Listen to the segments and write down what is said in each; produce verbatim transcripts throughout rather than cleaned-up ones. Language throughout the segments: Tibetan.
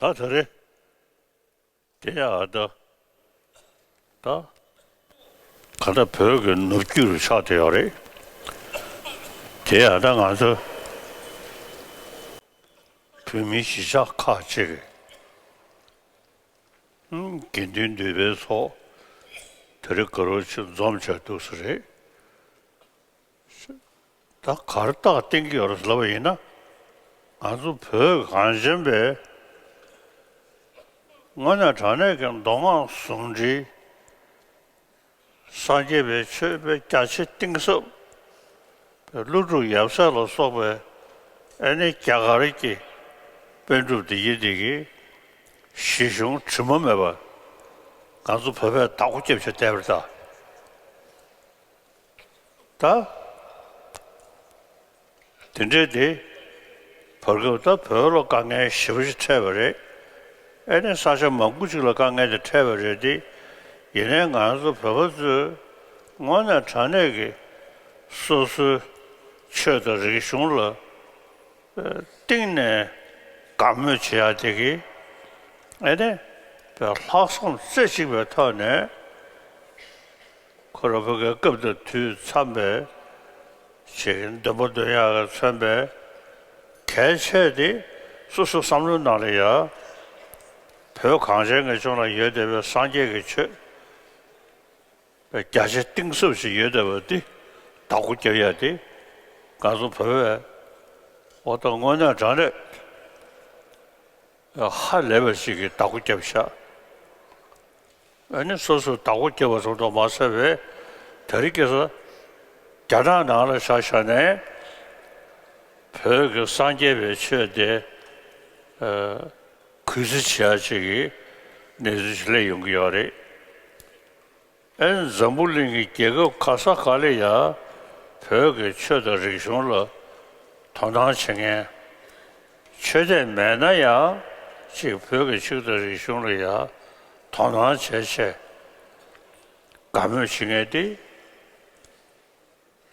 ད་ད་རེད། དེ་ཡང་ད་ད་ག་ད་བོད་ཀྱི་ནུབ་རྒྱུད་ཆགས་བསྡད་ཡོད་རེད། དེ་ཡང་ད་ང་ཚོ་བོད་མི་གཞིས་ཆགས་ཁག་ཅིག་གི་དགེ་འདུན་འདུས་པའི་ཚོགས་དེ་རིང་དགའ་རབ་ཆེ་འཛོམས་བྱས་འདུག་ས་རེད། ད་གར་རྟགས་བསྟན་གྱི་ཡོད་རེད་ལབ་པ་ཡིན་ན། ང་ཚོ་བོད་གངས་ཅན་པའི་དངོས་གནས་དྲང་གནས་ཀྱི་མདོ་སྔགས་ཟུང་འབྲེལ། སངས་རྒྱས་པའི་ཆོས་པའི་རྒྱ་ཆེ་གཏིང་ཟབ་པའི་ཀླུ་སྒྲུབ་ཡབ་སྲས་ལ་སོགས་པའི་ཨེ་ནི་རྒྱ་གར་གྱི་པཎ་གྲུབ་འདི་ཡི་འདི་གི་གཞི་གཞུང་དྲི་མ་མེད་པ་ང་ཚོ་བོད་པས་བདག་པོ་རྒྱབ་བྱས་བསྡད་པ་རེད་ད། ད། དེ་འདྲའི་དེ། བར་སྐབས་ད་བོད་ལ་དཀའ་ངལ་ཞེ་པོ་ཅིག་འཕྲད་པ་རེད། ཨེ་ནས་ས་ཆ་མང་པོ་ཅིག་ལ་དཀའ་ངལ་དེ་འཕྲད་པ་རེད་དེ། ཡིན་ནའི་ང་ཚོ་བོད་པ་ཚོས་དངོས་གནས་དྲང་གནས་ཀྱི་སོ་སོའི་ཆོས་དང་རིག་གཞུང་ལ་གཏིང་ནས་དགའ་མོས་བྱེད་ཡ་དེ་གི་ཨེ་ནས་ལྷག་བསམ་རྩེ་གཅིག་པའི་ཐོག་ནས། ཁོ་རང་བོད་ཀྱི་སྐབས་དང་དུས་འཚམས་པའི་ཅིག་འདོན་པ་འདོན་ཡག་གིས་མཚོན་པའི་གལ་ཆེ་དེ་སོ་སོའི་བསམ་བློའི་ནང་ལ་ཡ་བོད་གངས་ཅན་གྱི་ལྗོངས་ལ་ཡོད་བསྡད་པའི་སངས་རྒྱས་ཀྱི་ཆོས་རྒྱ་ཆེ་གཏིང་ཟབ་ཞིག་ཡོད་བསྡད་པ་འདི་བདག་པོ་རྒྱབ་ཡ་དེ་ང་ཚོ་བོད་པས་འོ་ད་དངོས་གནས་དྲང་གནས་ཧ་ལས་པ་ཞིག་གིས་བདག་པོ་བརྒྱབ་ཤག་ཨ་ནི་སོ་སོས་བདག་པོ་བརྒྱབ་པ་ཙམ་དུ་མ་ཟད་པའི་དེ་རིང་ཁ་སང་རྒྱ་ནག་ནང་ལ་ཆ་བཞག་ནས་བོད་ཀྱི་སངས་རྒྱས་པའི་ཆོས་དེ་གུས་བརྩི་བྱེད་ཡ་ཅིག་གི་གནས་ཚུལ་ཞིག་སླེབས་ཡོང་གི་ཡོད་རེད། ཨ་ནི་འཛམ་བུ་གླིང་གི་རྒྱལ་ཁབ་ག་ས་ག་ལ་ཡ་བོད་ཀྱི་ཆོས་དང་རིག་གཞུང་ལ་དོ་སྣང་བྱེད་མཁན། ཆོས་དད་མེད་ན་ཡང་ཅིག་བོད་ཀྱི་ཆོས་དང་རིག་གཞུང་ལ་ཡང་དོ་སྣང་བྱས་བྱས་དགའ་མོས་བྱེད་མཁན་དེ་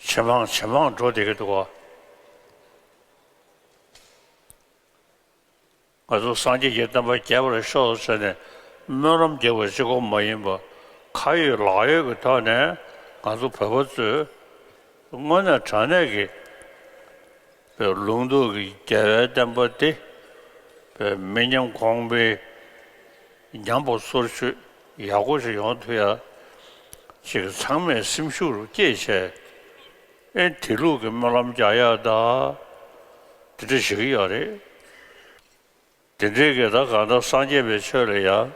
ཇེ་མང་ཇེ་མང་འགྲོ་བསྡད་ཀྱི་འདུག་ག་ང་ཚོ་སངས་རྒྱས་ཀྱི་བསྟན་པ་རྒྱས་པར་ཤོག་ཟེར་ནས་སྨོན་ལམ་རྒྱག་པ་གཅིག་པོ་མ་ཡིན་པར་ཁ་ཡོད་ལག་ཡོད་ཀྱི་ཐོག་ནས་ང་ཚོ་བོད་པ་ཚོས་དངོས་གནས་དྲང་གནས་ཀྱི་པའི་ལུང་རྟོགས་ཀྱི་རྒྱལ་བའི་བསྟན་པ་འདི་པའི་མི་ཉམས་གོང་འཕེལ་ཉམས་པ་སོར་ཆུད་ཡག་པོ་ཞིག་ཡོང་ཐུབ་ཡ་ཅིག་ཚང་མས་སེམས་ཤུགས་རུ་བསྐྱེད་བྱས་ཨེ་དེ་ལུགས་ཀྱི་སྨོན་ལམ་རྒྱག་ཡ་ད་དེ་འདྲ་བྱེད་ཀྱི་ཡོད་རེད། དེ་འདྲའི་གི་ད་གང་ལྟར་སངས་རྒྱས་པའི་ཆོས་ལ་ཡ།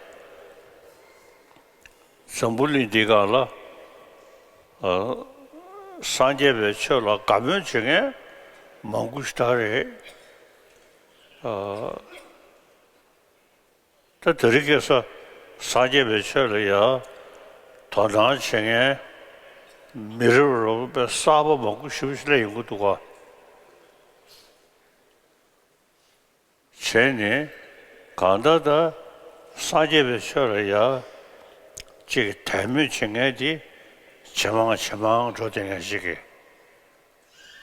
འཛམ་བུ་གླིང་འདི་སྒང་ལ། ཨ། སངས་རྒྱས་པའི་ཆོས་ལ་དགའ་མོས་བྱེད་མཁན་མང་པོ་ཞིག་ད་རེད། ཨ། ད་དེ་རིང་ཁ་སང་སངས་རྒྱས་པའི་ཆོས་ལ་ཡ། དོ་སྣང་བྱེད་མཁན་མི་རབས་རབས་པའི་གསར་པ་མང་པོ་ཞེ་པོ་ཞིག་སླེབས་ཡོང་གི་འདུག་ག་བྱས་ནས་གང་ལྟར་ད་སངས་རྒྱས་པའི་ཆོས་ལ་ཡ་གཅིག་དད་མོས་བྱེད་མཁན་དེ་ཇེ་མང་ཇེ་མང་འགྲོ་བསྡད་མཁན་ཞིག་གིས།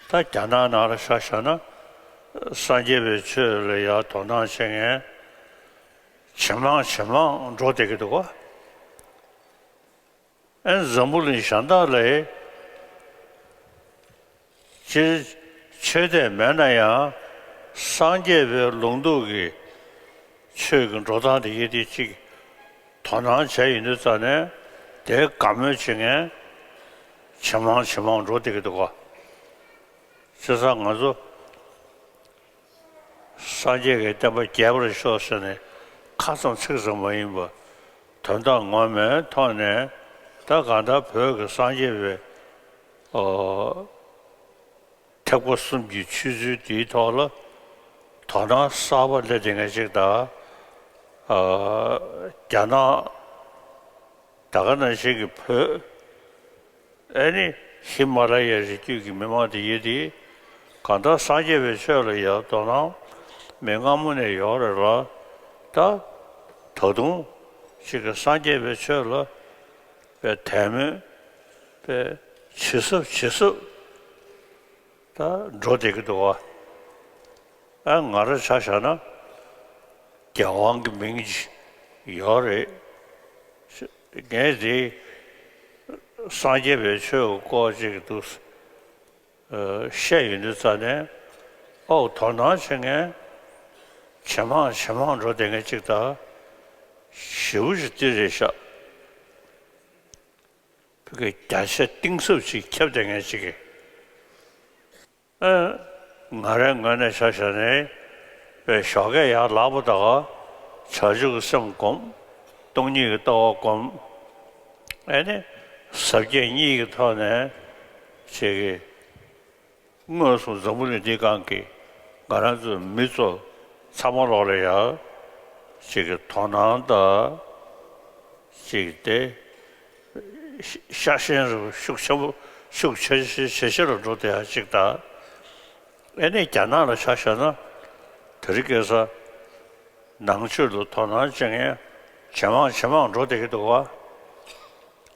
ད་རྒྱ་ནག་ནང་ལ་ཆ་བཞག་ན་སངས་རྒྱས་པའི་ཆོས་ལ་ཡ་དོ་སྣང་བྱེད་མཁན་ཇེ་མང་ཇེ་མང་འགྲོ་བསྡད་ཀྱི་འདུག་ག་ཨན་འཛམ་བུ་གླིང་གཞན་དག་ལ་སྤྱིར་ཆོས་དད་མེད་ན་ཡང་སངས་རྒྱས་པའི་ལུང་རྟོགས་ཀྱི་ཆོས་ཀྱི་འགྲོ་སྟངས་དེ་ཡི་དེ་གཅིག་དོ་སྣང་བྱས་ཡོང་དུས་ཙ་ནས་དེ་དགའ་མོས་བྱེད་མཁན་ཇེ་མང་ཇེ་མང་འགྲོ་བསྡད་ཀྱི་འདུག་ག་བྱས་ཙང་ང་ཚོ། སངས་རྒྱས་ཀྱི་བསྟན་པ་རྒྱས་པར་ཤོག་ཟེར་ནས་ཁ་ཙམ་ཚིག་ཙམ་མ་ཡིན་པར་དོན་དག་ངོ་མའི་ཐོག་ནས་ད་གང་ལྟར་བོད་ཀྱི་སངས་རྒྱས་པའི་ཨོ་ཐེག་པ་གསུམ་གྱི་ཆོས་ཚུལ་འདིའི་ཐོག་ལ་དོ་སྣང་གསར་པ་སླེབས་བསྡད་མཁན་ཅིག་དང་ཨ་རྒྱ་ནག་ད་ག་ནང་བཞིན་གྱི་བོད། ཨེ་ནི་ཧི་མ་ལ་ཡའི་རི་རྒྱུད་ཀྱི་མི་མང་དེ་ཡོད་དེ། གང་ལྟར་སངས་རྒྱས་པའི་ཆོས་ལ་ཡང་དོ་སྣང་མི་སྔ་མོ་ནས་ཡོད་རེད་ལ། ད་ད་དུང་ཅིག་གི་སངས་རྒྱས་པའི་ཆོས་ལ་པའི་དད་མོས་པའི་ཇེ་ཟབ་ཇེ་ཟབ་ད་འགྲོ་བསྡད་ཀྱི་འདུག་བ། ཨ་ང་རང་ཆ་བཞག་ན། རྒྱལ་དབང་གི་མིང་ཅིག་ཡོད་རེད། ངས་དེ་སངས་རྒྱས་པའི་ཆོས་ཀྱི་སྐོར་ཅིག་འདུག་བཤད་ཡོང་དུས་ཙ་ནས། ཨོ། དོ་སྣང་བྱེད་མཁན་ཇེ་མང་ཇེ་མང་འགྲོ་བསྡད་མཁན་ཅིག་དང་། ཞེ་པོ་ཅིག་དེ་རེད་ཤག་བོད་སྐད་རྒྱ་ཆེ་གཏིང་ཟབ་ཅིག་ཁྱབ་བསྡད་མཁན་ཅིག་གིས། ཨ། ང་རའི་ངོས་ནས་ཆ་བཞག་ནས། པའི་ཞོགས་ཀས་ཡར་ལངས་པ་དང་། བྱང་ཆུབ་ཀྱི་སེམས་བསྒོམ། སྟོང་ཉིད་ཀྱི་ལྟ་བ་བསྒོམ། ཨེ་ནི། ཟབ་རྒྱས་གཉིས་ཀྱི་ཐོག་ནས་ཅིག་གིས། དངོས་སུ་འཛམ་བུ་གླིང་འདིའི་སྒང་གི་ང་རང་ཚོའི་མི་ཚོ་ཚང་མ་ལོག་ལ་ཡ། ཅིག་གི་དོ་སྣང་དང་། ཅིག་དེ་ཤ་ཞེན་རུ་ཤུགས་ཆེན་པོ་ཤུགས་ཆེ་ཆེ་ཆེ་ཆེ་རུ་འགྲོ་བསྡད་ཡ་ཅིག་དང་། ཨེ་ནས་རྒྱ་ནག་ལ་ཆ་བཞག་ན། དེ་རིང་ཁ་སང་ནང་ཆོས་ལ་དོ་སྣང་བྱེད་མཁན་ཇེ་མང་ཇེ་མང་འགྲོ་བསྡད་ཀྱི་འདུག་བ།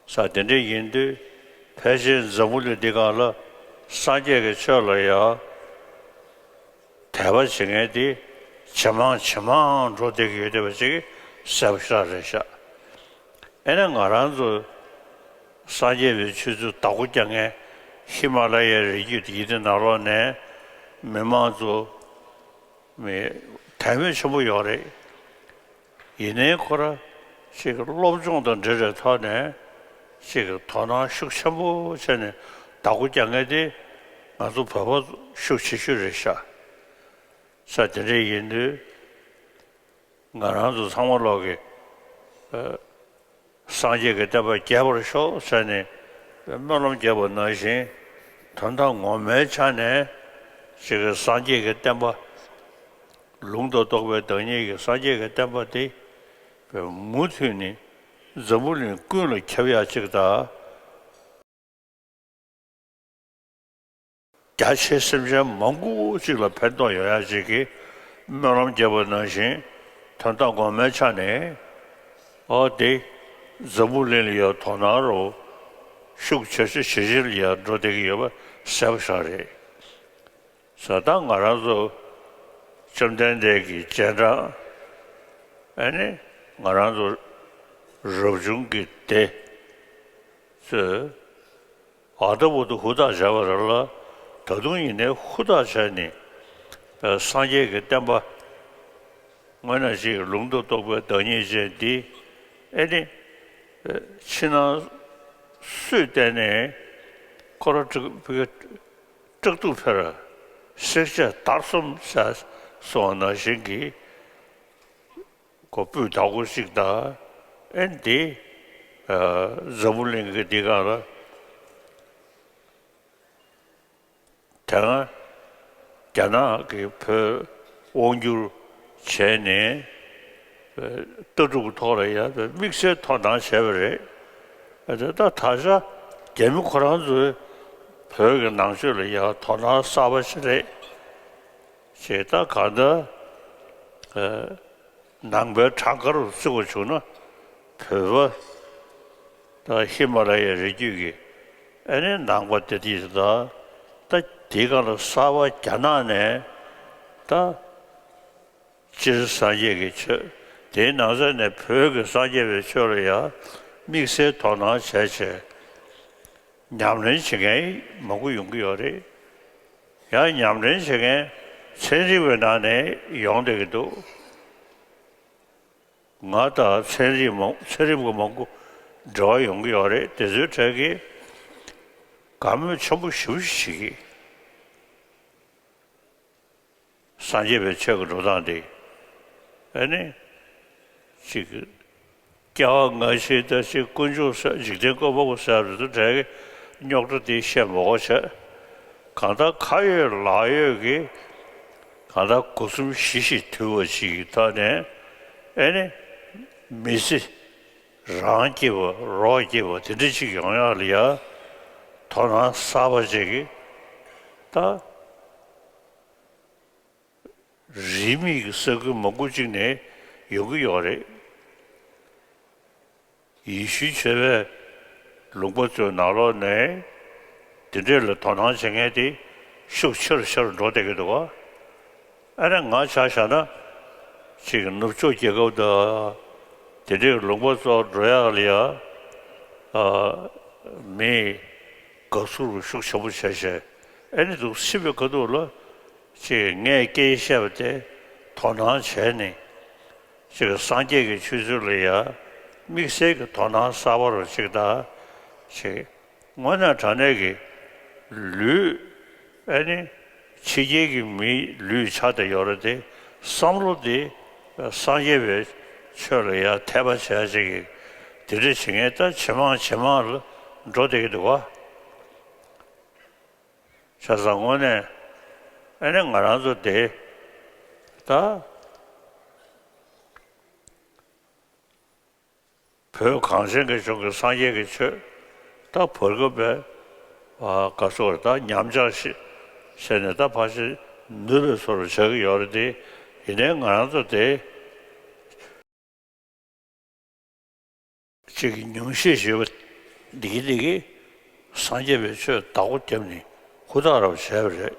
ས་དེ་འདྲ་ཡིན་དུས། ཕལ་ཆེར་འཛམ་བུ་གླིང་འདི་སྒང་ལ་སངས་རྒྱས་ཀྱི་ཆོས་ལ་ཡང་དད་པ་བྱེད་མཁན་དེ་ཇེ་མང་ཇེ་མང་འགྲོ་བསྡད་ཀྱི་ཡོད་བསྡད་པ་ཅིག་གསལ་པོ་ཞེ་དྲག་རེད་ཤག་ཨེ་ནས་ང་རང་ཚོ་སངས་རྒྱས་པའི་ཆོས་ཚུལ་བདག་པོ་རྒྱག་མཁན་ཧི་མ་ལ་ཡའི་རི་རྒྱུད་དེ་ཡིན་དེ་ནང་ལོགས་ནས་མི་མང་ཚོ། མི་དད་མོས་ཆེན་པོ་ཡོད་རེད། ཡིན་ནའི་ཁོ་ར་ཅིག་སློབ་སྦྱོང་དང་འབྲེལ་བའི་ཐོག་ནས་ཅིག་དོ་སྣང་ཤུགས་ཆེན་པོ་བྱས་ནས་བདག་པོ་རྒྱག་མཁན་དེ་ང་ཚོ་བོད་པ་ཤུགས་ཆེ་ཤོས་རེད་ཤག་ས་དེ་འདྲ་ཡིན་དུས། ང་རང་ཚོ་ཚང་མ་ལོག་གི། ཨ། སངས་རྒྱས་ཀྱི་བསྟན་པ་རྒྱས་པར་ཤོག་ཟེར་ནས་སྨོན་ལམ་རྒྱབ་པ་ནང་བཞིན། དོན་དག་ངོ་མའི་ཆ་ནས་ཅིག་གི་སངས་རྒྱས་ཀྱི་བསྟན་པ། ལུང་དང་རྟོགས་པའི་བདག་ཉིད་ཀྱི་སངས་རྒྱས་ཀྱི་བསྟན་པ་དེ་མུ་མཐུད་ནས་འཛམ་བུ་གླིང་ཀུན་ལ་ཁྱབ་ཡག་ཅིག་དང་། རྒྱ་ཆེ་སེམས་ཅན་མང་པོ་ཅིག་ལ་ཕན་ཐོགས་ཡོང་ཡག་ཅིག་གི་སྨོན་ལམ་བརྒྱབ་པ་ནང་བཞིན། དོན་དག་ངོ་མའི་ཆ་ནས། ཨོ་དེ། འཛམ་བུ་གླིང་ལ་ཡང་དོ་སྣང་རུ་ཤུགས་ཆེ་ཆེ་ཇེ་ཆེ་ལ་ཡང་འགྲོ་བསྡད་ཀྱི་ཡོད་པ་གསལ་པོ་ཞིག་རེད། ས་ད་ང་རང་ཚོ་བཅོམ་ལྡན་འདས་ཀྱི་རྗེས་འབྲང་། ཨ་ནི་ང་རང་ཚོ་རབ་བྱུང་གི་སྡེ་ཚོས་ཨ་ད་བར་དུ་ཧུར་ཐག་བྱས་པ་རེད་ལ། ད་དུང་ཡིན་ནའི་ཧུར་ཐག་བྱས་ནས་སངས་རྒྱས་ཀྱི་བསྟན་པ། དངོས་གནས་ཅིག་ལུང་དང་རྟོགས་པའི་བདག་ཉིད་ཅན་འདི། ཨེ་ནི། ཕྱི་ནང་སུས་བལྟས་ནས་ཁོ་ར་སྐྲག་སྐྲག་སྡུག་འཕེར། བསྲེག་བཅད་བརྡར་གསུམ་ཟེར་སོང་བ་ནང་བཞིན་གྱི། ཁོ་སྤུས་དག་པོ་ཞིག་དང་། ཨེ་འདི། ཨ། འཛམ་བུ་གླིང་གི་འདི་སྒང་ལ། དེ་སྔ་རྒྱ་ནག་གིས་བོད་དབང་བསྒྱུར་བྱས་ནས། ཨ། ལྟ་གྲུབ་ཐོག་ལ་ཡང་དམིགས་བསལ་དོ་སྣང་བྱས་པ་རེད། ཨ། དེ་ད་ད་ཆ་རྒྱ་མི་ཁོ་རང་ཚོས་བོད་ཀྱི་ནང་ཆོས་ལ་ཡང་དོ་སྣང་གསར་པ་ཞིག་རེད། ཅེས་ད་གང་ལྟར། ཨ། ནང་པའི་གྲངས་ཀ་རུ་བརྩི་བ་བྱུང་ན། བོད་པ་དང་ཧི་མ་ལ་ཡའི་རི་རྒྱུད་ཀྱི། ཨ་ནི་ནང་པ་དེ་དེ་དང་། ད་དེའི་སྒང་ལ་གསར་པ་རྒྱ་ནག་ནས་ད་སྤྱིར་སངས་རྒྱས་ཀྱི་ཆོས། དེའི་ནང་ཚན་ནས་བོད་ཀྱི་སངས་རྒྱས་པའི་ཆོས་ལ་ཡང་དམིགས་བསལ་དོ་སྣང་བྱས་བྱས། ཉམས་ལེན་བྱེད་མཁན་མང་པོ་ཡོང་གི་ཡོད་རེད། ཡང་ཉམས་ལེན་བྱེད་མཁན་ཚན་རིག་པའི་ནང་ནས་ཡོང་བསྡད་ཀྱི་འདུག་ང་དང་ཚན་རིག་མང་ཚན་རིག་པ་མང་པོ་འབྲེལ་བ་ཡོང་གི་ཡོད་རེད། དེ་ཚོའི་གྲས་ཀྱིས་དགའ་མོས་ཆེན་པོ་ཞེ་པོ་ཞིག་བྱེད་ཀྱི། སངས་རྒྱས་པའི་ཆོས་ཀྱི་འགྲོ་སྟངས་དེ། ཨ་ནི། ཅིག་སྐྱེ་བ་སྔ་ཕྱི་ད་ཅིག་དཀོན་མཆོག་ཟེར། འཇིག་རྟེན་བཀོད་པ་པོ་ཟེར་བ་དེ་ཚོ་གྲས་ཀྱིས་རྙོག་དྲ་དེ་བཤད་མ་དགོས་བྱས། གང་ལྟར་ཁ་ཡོད་ལག་ཡོད་ཀྱི། གང་ལྟར་སྒོ་གསུམ་གཞི་ཞིག་དུལ་བ་ཞིག་གི་ཐོག་ནས། ཨེ་ནི། མི་ཚེ་རང་སྐྱིད་པ་རོགས་སྐྱིད་པ་དེ་འདྲ་ཅིག་ཡོང་ཡག་ལ་ཡ་དོ་སྣང་གསར་པ་ཅིག་གིས་ད། རིས་མེད་ཀྱི་ས་ཁུལ་མང་པོ་ཅིག་ནས་ཡོང་གི་ཡོད་རེད། ཡེ་ཤུའི་ཆོས་པའི་ལུང་པ་ཚོའི་ནང་ལོགས་ནས་དེ་འདྲས་ལ་དོ་སྣང་བྱེད་མཁན་དེ་ཤུགས་ཆེ་རུ་ཆེ་རུ་འགྲོ་བསྡད་ཀྱི་འདུག་ག་ཨ་ནི་ང་ཆ་བཞག་ན། ཅིག་ནུབ་ཕྱོགས་རྒྱལ་ཁབ་དང་དེ་འདྲའི་ལུང་པ་ཚོར་འགྲོ་ཡག་ལ་ཡ། ཨ། མིས་དགའ་བསུ་ཤུགས་ཆེན་པོ་བྱས་བྱས། ཨེ་ནི་འདུག་ཕྱིན་པའི་ཁ་ཐུག་ལ་ཅིག་ངས་སྐད་ཆ་བཤད་པ་དེ་དོ་སྣང་བྱས་ནས། ཅིག་སངས་རྒྱས་ཀྱི་ཆོས་ཚུལ་ལ་ཡ་དམིགས་བསལ་གྱི་དོ་སྣང་གསར་པ་རུ་ཅིག་དང་། ཅིག་དངོས་གནས་དྲང་གནས་ཀྱི་ལུས། ཨ་ནི་ཕྱི་རྒྱལ་གྱི་མིའི་ལུས་ཆགས་བསྡད་ཡོད་རེད་དེ། བསམ་བློ་དེ་སངས་རྒྱས་པའི་ཆོས་ལ་ཡ་འཐད་པ་བྱས་ཅིག་གིས་དེ་འདྲ་བྱེད་མཁན་ད་ཇེ་མང་ཇེ་མང་ལ་འགྲོ་བསྡད་ཀྱི་འདུག་ག། བྱས་ཙང་དངོས་གནས་ཨ་ནི་ང་རང་ཚོ་དེ་ད། བོད་གངས་ཅན་གྱི་ལྗོངས་ཀྱི་སངས་རྒྱས་ཀྱི་ཆོས་ད་བར་སྐབས་པའི་ག་སོགས་ད་ཉམས་ཆག་ཤི་ཤེས་ནས་ད་ཕར་ཞིག་ནུབ་པའི་བཟོ་འདྲ་ཆགས་ཀྱི་ཡོད་རེད་དེ། ཡིན་ནའི་ང་རང་ཚོ་དེ་ཅིག་ཉུང་ཤས་ཤིག་ཡོད་པ་འདི་གི་འདི་གི་སངས་རྒྱས་པའི་ཆོས་བདག་པོ་བརྒྱབ་ནས་ཧུར་ཐག་རབ་བྱས་པ་རེད།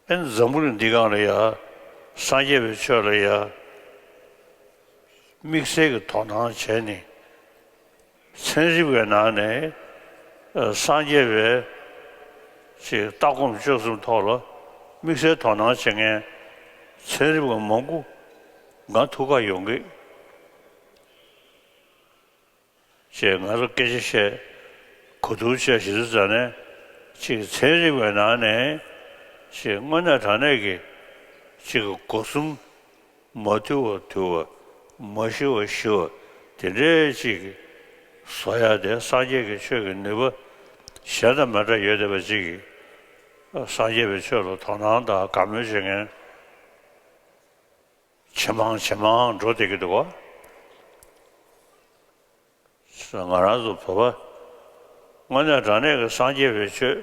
ཨེ་འཛམ་བུ་གླིང་འདི་སྒང་ལ་ཡ་སངས་རྒྱས་པའི་ཆོས་ལ་ཡ་དམིགས་བསལ་གྱི་དོ་སྣང་བྱས་ནས། ཚན་རིག་པའི་ནང་ནས་སངས་རྒྱས་པའི་ཅིག་ལྟ་སྒོམ་སྤྱོད་གསུམ་ཐོག་ལ་དམིགས་བསལ་དོ་སྣང་བྱེད་མཁན་ཚན་རིག་པ་མང་པོ་ང་ཐུག་ག་ཡོང་གི། ཅེས་ང་ཚོ་སྐད་ཆ་བཤད། གོ་བསྡུར་བྱས་ཞེས་ཟེར་ནས་ཅིག་ཚན་རིག་པའི་ནང་ནས་ཅིག་དངོས་གནས་དྲང་གནས་ཀྱི་ཅིག་སྒོ་གསུམ་མ་དུལ་བ་དུལ་བ། མ་ཞི་བ་ཞི་བ། དེ་འདྲའི་ཅིག་བཟོ་ཡ་དེ་སངས་རྒྱས་ཀྱི་ཆོས་ཀྱི་ནུས་པ་གཞན་དང་མི་འདྲ་ཡོད་བསྡད་པ་ཅིག་གིས། སངས་རྒྱས་པའི་ཆོས་ལ་དོ་སྣང་དང་དགའ་མོས་བྱེད་མཁན་ཇེ་མང་ཇེ་མང་འགྲོ་བསྡད་ཀྱི་འདུག་ག། ང་རང་ཚོ་བོད་པ་དངོས་གནས་དྲང་གནས་ཀྱི་སངས་རྒྱས་པའི་ཆོས།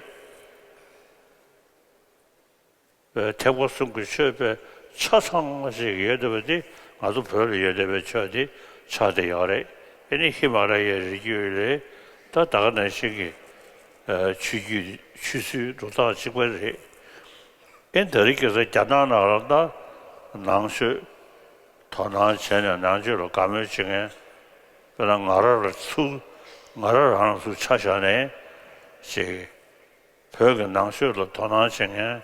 པའི་ཐེག་པ་གསུམ་གྱི་ཆོས་པའི་ཆ་ཚང་ཞིག་ཡོད་བསྡད་པ་འདི་ང་ཚོ་བོད་ལ་ཡོད་བསྡད་པའི་ཆོས་འདི་ཆགས་བསྡད་ཡོད་རེད། ཨེ་ནི་ཧི་མ་ལ་ཡའི་རི་རྒྱུད་ལས་ད་ད་ག་ནང་བཞིན་གྱི་ཆོས་བརྒྱུད་ཆོས་སྲིད་འགྲོ་སྟངས་གཅིག་པ་རེད། ཨེ་ད་རེས་ཁ་སང་རྒྱ་ནག་ནང་ལ་ད་ནང་ཆོས་དོ་སྣང་བྱས་ནས་ནང་ཆོས་ལ་དགའ་མོས་བྱེད་མཁན། དཔེར་ན་ང་རང་ལ་ཚུར་ང་རང་རང་ལ་ཚུར་ཆ་བཞག་ནས་ཅིག་བོད་ཀྱི་ནང་ཆོས་ལ་དོ་སྣང་བྱེད་མཁན་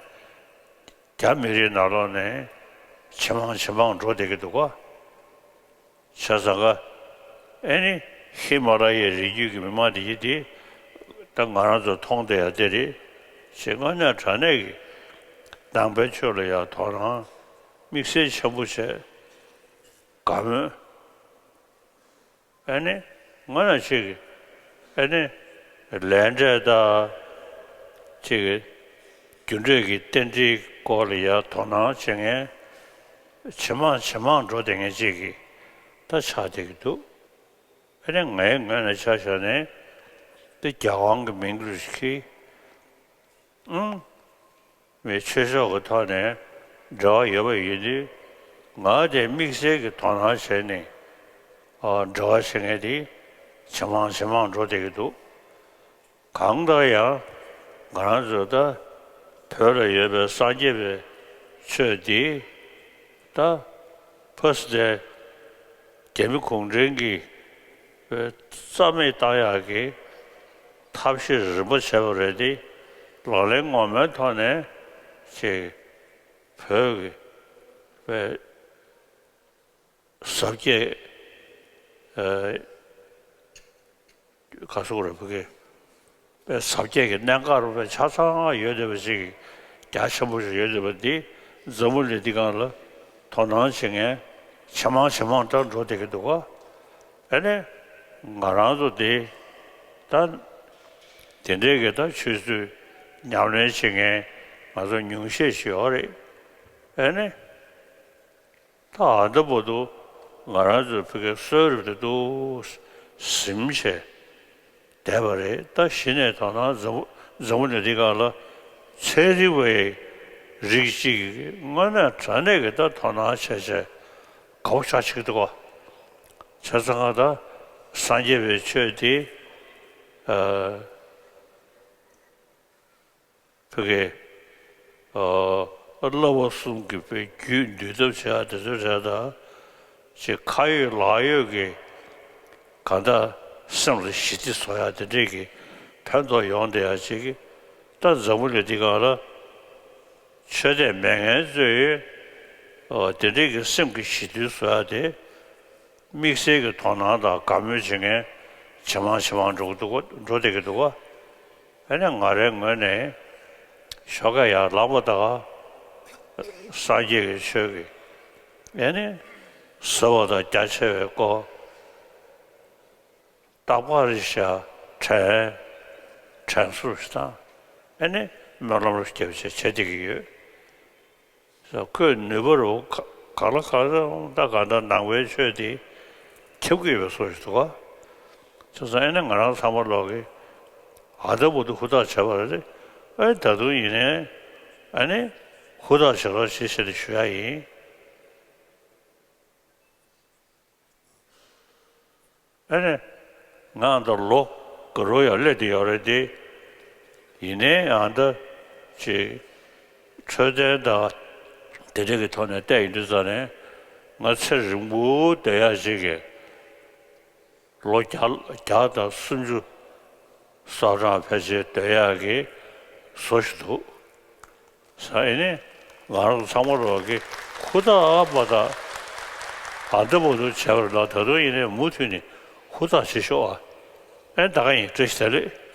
རྒྱ་མི་རིགས་ནང་ལོགས་ནས་ཇེ་མང་ཇེ་མང་འགྲོ་བསྡད་ཀྱི་འདུག་ག། བྱས་ཙང་ཀ་ཨེ་ནི་ཧི་མ་ལ་ཡའི་རི་རྒྱུད་ཀྱི་མི་མང་དེ་ཡིན་དེ་ད་ང་རང་ཚོ་མཐོང་བསྡད་ཡ་དེ་རེད། ཞེས་དངོས་གནས་དྲང་གནས་ཀྱི་ནང་པའི་ཆོས་ལ་ཡང་དོ་སྣང་དམིགས་བསལ་ཆེན་པོ་བྱས། དགའ་མོས། ཨ་ནི་སྔོན་ལ་ཅིག་ཨ་ནི་ལས་འབྲས་དང་ཅིག་རྒྱུ་འབྲས་ཀྱི་རྟེན་འབྲེལ་སྐོར་ལ་ཡང་དོ་སྣང་བྱེད་མཁན་ཇེ་མང་ཇེ་མང་འགྲོ་བསྡད་མཁན་ཅིག་གི་ད་ཆགས་བསྡད་ཀྱི་འདུག། ཨ་ནི་ངའི་ངོས་ནས་ཆ་བཞག་ནས་འདི་རྒྱལ་དབང་གི་མིང་རུ་ཞིག་གིས། ཨང་། བའི་ཆོས་ཕྱོགས་ཀྱི་ཐོག་ནས་འབྲེལ་བ་ཡོད་པ་ཡིན་དུས། ང་དེ་དམིགས་བསལ་གྱི་དོ་སྣང་བྱས་ནས་འབྲེལ་བ་བྱེད་མཁན་དེ་ཇེ་མང་ཇེ་མང་འགྲོ་བསྡད་ཀྱི་འདུག། གང་ལྟར་ཡང་ང་རང་ཚོ་ད་བོད་ལ་ཡོད་པའི་སངས་རྒྱས་པའི་ཆོས་འདི་ད་ཕ་སི་ཏེ་རྒྱ་མི་གུང་ཁྲན་གྱིས་རྩ་མེད་བཏང་ཡག་གི་ཐབས་ཤེས་རིམ་པ་བྱས་པ་རེད་དེ། ལག་ལེན་ངོ་མའི་ཐོག་ནས་ཅིག་བོད་ཀྱི་པའི་ཟབ་རྒྱས་ཨ་ག་སོགས་རེད། བོད་ཀྱི་པའི་ཟབ་རྒྱས་ཀྱི་གནད་འགག་རུ་པའི་ཆ་ཚང་ཡོད་བསྡད་པ་ཞིག་རྒྱ་ཆེན་པོ་ཞིག་ཡོད་བསྡད་པ་འདི་འཛམ་བུ་གླིང་འདི་སྒང་ལ་དོ་སྣང་བྱེད་མཁན་ཇེ་མང་ཇེ་མང་དུ་འགྲོ་བསྡད་ཀྱི་འདུག་ག། ཨ་ནི་ང་རང་ཚོ་འདི་ད་དེ་འདྲའི་གི་ད་ཆོས་སྲིད་ཉམས་ལེན་བྱེད་མཁན་ང་ཚོ་ཉུང་ཤས་ཤིག་ཡོད་རེད། ཨ་ནི་ད་ཨ་ད་བར་དུ་ང་རང་ཚོའི་བོད་སྐད་གསོ་རུ་དེ་འདུག་ཟིན་བྱས་བསྡད་པ་རེད། ད་གཞི་ནས་དོ་སྣང་འཛམ་བུ་འཛམ་བུ་གླིང་འདི་སྒང་ལ་ཚན་རིག་པའི་རིགས་གཅིག་གིས་དངོས་གནས་དྲང་གནས་ཀྱི་ད་དོ་སྣང་བྱས་བྱས་དགའ་པོ་ཆགས་ཆེ་གི་འདུག་ག། བྱས་ཙང་ང་ད་སངས་རྒྱས་པའི་ཆོས་འདི་ཨ་བོད་སྐད་ཨ་ བསླབ་པ་གསུམ་གྱི་དཔེ་རྒྱུད་འདུལ་ཐབས་བྱེད་ཡ་དེ་ཚོ་རེད་ད། ཅིག་ཁ་ཡོད་ལག་ཡོད་ཀྱི་གང་ལྟར་སེམས་ལ་ཞི་བདེ་བཟོ་ཡ་དེ་འདྲས་ཀྱི་ཕན་ཐོགས་ཡོང་བསྡད་ཡ་ཅིག་གི། ད་འཛམ་བུ་གླིང་འདི་སྒང་ལ་ཆོས་དད་མེད་མཁན་ཚོས་ཨོ་དེ་འདྲས་ཀྱི་སེམས་ཀྱི་ཞི་དུལ་བཟོ་ཡ་དེ། དམིགས་བསལ་གྱི་དོ་སྣང་དང་དགའ་མོས་བྱེད་མཁན་ཇེ་མང་ཇེ་མང་འགྲོ་གི་འདུག་གོ་འགྲོ་བསྡད་ཀྱི་འདུག་གོ་ཨ་ནི་ང་རའི་ངོས་ནས་ཞོགས་ཀས་ཡར་ལངས་པ་དང་སངས་རྒྱས་ཀྱི་ཆོས་ཀྱི་ཨ་ནི་ཟབ་པ་དང་རྒྱ་ཆེ་བའི་སྐོར། རྟག་པར་ཤ་དྲན། དྲན་གསོ་ཞིག་དང་། ཨ་ནི་སྨོན་ལམ་རྒྱབ་བྱས་བྱེད་བསྡད་ཀྱི་ཡོད། ཁོས་ནུས་པ་རུ་ག་ག་ལ་ག་ལ་ད་ག་འདྲ་ནང་པའི་ཆོས་དེ་ཁྱབ་ཀྱི་ཡོད་པའི་བཟོ་ཞིག་འདུག་ག་བྱས་ཙང་ཨ་ནི་ང་རང་ཚང་མ་ལོག་གི་ཨ་ད་བར་དུ་ཧུར་ཐག་བྱས་པ་རེད། ཨ་ད་དུང་ཡིན་ནའི་ཨ་ནི་ཧུར་ཐག་བྱེད་རོགས་བྱེད་ཞེས་ཞུ་ཡ་ཡིན། ཨ་ནི། ང་འདི་ལོ་དགུ་རུ་ཡང་སླེབས་བསྡད་ཡོད་རེད་དེ། ཡིན་ནའི་ཨ་འདི་ཅིག་འཕྲོད་བསྟེན་དང་དེ་འདྲ་གི་ཐོག་ནས་བལྟས་ཡོང་དུས་ཙ་ནས་ང་ཚེ་རིང་པོ་སྡོད་ཡག་ཅིག་གི་ལོ་བརྒྱ་བརྒྱ་དང་སུམ་ཅུ་སོ་གྲངས་ཕལ་ཆེར་སྡོད་ཡག་གི་བཟོ་ཞིག་འདུག་ས་ཨེ་ནི་ང་རང་ཚང་མ་རོགས་ཀྱི་ཧུར་ཐག་པ་དང་ཨ་འདི་པོ་འདུག་བྱས་པ་ལ་ད་དུང་ཡིན་ནའི་མུ་མཐུད་ནས་ཧུར་ཐག་བྱེད་ཤོག་ཨ། ཨེ་ད་ག་ཡིན་བཀྲ་ཤིས་བདེ་ལེགས།